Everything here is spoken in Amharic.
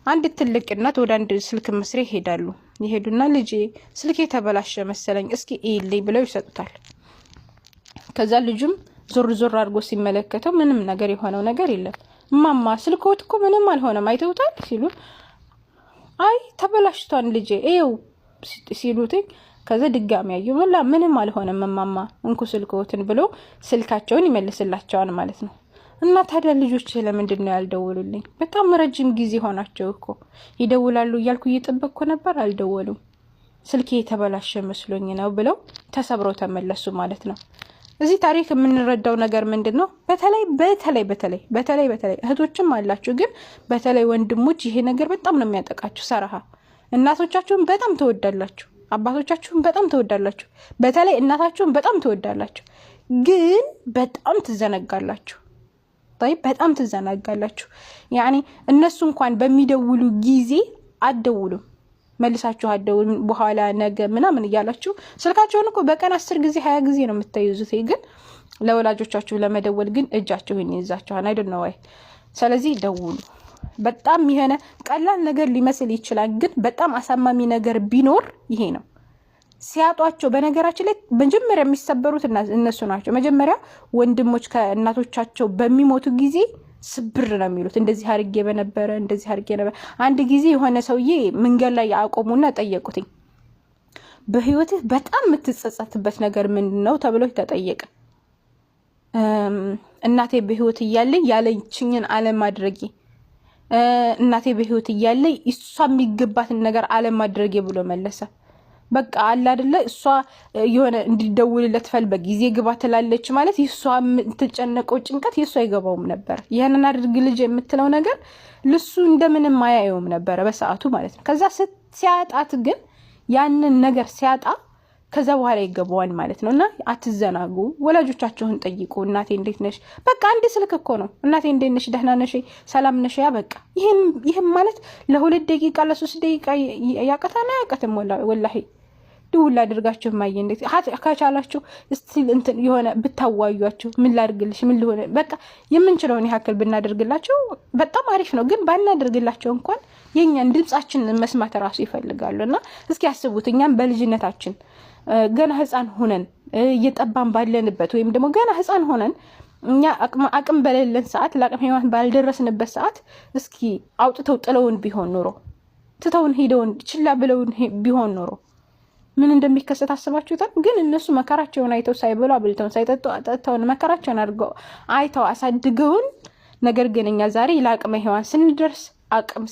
አንድ ትልቅ እናት ወደ አንድ ስልክ መስሪያ ይሄዳሉ። ይሄዱና "ልጄ፣ ስልኬ የተበላሸ መሰለኝ፣ እስኪ እይልኝ" ብለው ይሰጡታል። ከዛ ልጁም ዞር ዞር አድርጎ ሲመለከተው ምንም ነገር የሆነው ነገር የለም። "እማማ፣ ስልክዎት እኮ ምንም አልሆነም፣ አይተውታል" ሲሉ፣ "አይ፣ ተበላሽቷል ልጄ፣ ይኸው" ሲሉት፣ ከዛ ድጋሚ ያዩ፣ "ምንም አልሆነም እማማ፣ እንኩ ስልክዎትን" ብሎ ስልካቸውን ይመልስላቸዋል ማለት ነው። "እና ታዲያ ልጆች ለምንድን ነው ያልደወሉልኝ? በጣም ረጅም ጊዜ ሆናቸው እኮ። ይደውላሉ እያልኩ እየጠበቅኩ ነበር፣ አልደወሉም። ስልኬ የተበላሸ መስሎኝ ነው" ብለው ተሰብረው ተመለሱ ማለት ነው። እዚህ ታሪክ የምንረዳው ነገር ምንድን ነው? በተለይ በተለይ በተለይ በተለይ በተለይ እህቶችም አላችሁ፣ ግን በተለይ ወንድሞች ይሄ ነገር በጣም ነው የሚያጠቃችሁ። ሰራሃ እናቶቻችሁን በጣም ትወዳላችሁ፣ አባቶቻችሁን በጣም ትወዳላችሁ፣ በተለይ እናታችሁን በጣም ትወዳላችሁ፣ ግን በጣም ትዘነጋላችሁ። በጣም ትዘናጋላችሁ። ያኔ እነሱ እንኳን በሚደውሉ ጊዜ አትደውሉም፣ መልሳችሁ አትደውሉም። በኋላ፣ ነገ ምናምን እያላችሁ ስልካቸውን እኮ በቀን 10 ጊዜ፣ 20 ጊዜ ነው የምታይዙት። ግን ለወላጆቻችሁ ለመደወል ግን እጃችሁን ይይዛችኋል። አይደል ነው ወይ? ስለዚህ ደውሉ። በጣም የሆነ ቀላል ነገር ሊመስል ይችላል፣ ግን በጣም አሳማሚ ነገር ቢኖር ይሄ ነው። ሲያጧቸው በነገራችን ላይ መጀመሪያ የሚሰበሩት እነሱ ናቸው። መጀመሪያ ወንድሞች ከእናቶቻቸው በሚሞቱ ጊዜ ስብር ነው የሚሉት። እንደዚህ አድርጌ በነበረ፣ እንደዚህ አድርጌ ነበር። አንድ ጊዜ የሆነ ሰውዬ መንገድ ላይ አቆሙና ጠየቁትኝ። "በህይወትህ በጣም የምትጸጸትበት ነገር ምንድን ነው?" ተብሎ ተጠየቀ። "እናቴ በህይወት እያለ ያለችኝን አለማድረጌ፣ እናቴ በህይወት እያለ እሷ የሚገባትን ነገር አለማድረጌ" ብሎ መለሰ። በቃ አለ አይደለ፣ እሷ የሆነ እንዲደውልለት ፈል በጊዜ ግባ ትላለች ማለት የእሷ የምትጨነቀው ጭንቀት የእሱ አይገባውም ነበር። "ይህንን አድርግ ልጅ" የምትለው ነገር ልሱ እንደምንም አያየውም ነበረ በሰዓቱ ማለት ነው። ከዛ ሲያጣት ግን፣ ያንን ነገር ሲያጣ ከዛ በኋላ ይገባዋል ማለት ነው። እና አትዘናጉ፣ ወላጆቻችሁን ጠይቁ። "እናቴ፣ እንዴት ነሽ?" በቃ አንድ ስልክ እኮ ነው። "እናቴ፣ እንዴት ነሽ? ደህና ነሽ? ሰላም ነሽ?" ያ በቃ ይህም ማለት ለ2 ደቂቃ፣ ለ3 ደቂቃ ያቀታና አያቀትም። ወላሂ ደውል አድርጋችሁ "እማዬ፣ እንዴት" ከቻላችሁ እስቲ እንትን የሆነ ብታዋዩቸው፣ "ምን ላድርግልሽ፣ ምን ልሆነ", በቃ የምንችለውን ያክል ብናደርግላቸው በጣም አሪፍ ነው። ግን ባናደርግላቸው እንኳን የእኛን ድምፃችንን መስማት እራሱ ይፈልጋሉ። እና እስኪ ያስቡት፣ እኛም በልጅነታችን ገና ሕፃን ሆነን እየጠባን ባለንበት ወይም ደግሞ ገና ሕፃን ሆነን እኛ አቅም በሌለን ሰዓት፣ ለአቅመ ሔዋን ባልደረስንበት ሰዓት እስኪ አውጥተው ጥለውን ቢሆን ኖሮ፣ ትተውን ሄደውን ችላ ብለውን ቢሆን ኖሮ ምን እንደሚከሰት አስባችሁታል? ግን እነሱ መከራቸውን አይተው፣ ሳይበሉ አብልተውን፣ ሳይጠጡ አጠጥተውን፣ መከራቸውን አድርገው አይተው አሳድገውን፣ ነገር ግን እኛ ዛሬ ለአቅመ ሔዋን ስንደርስ አቅም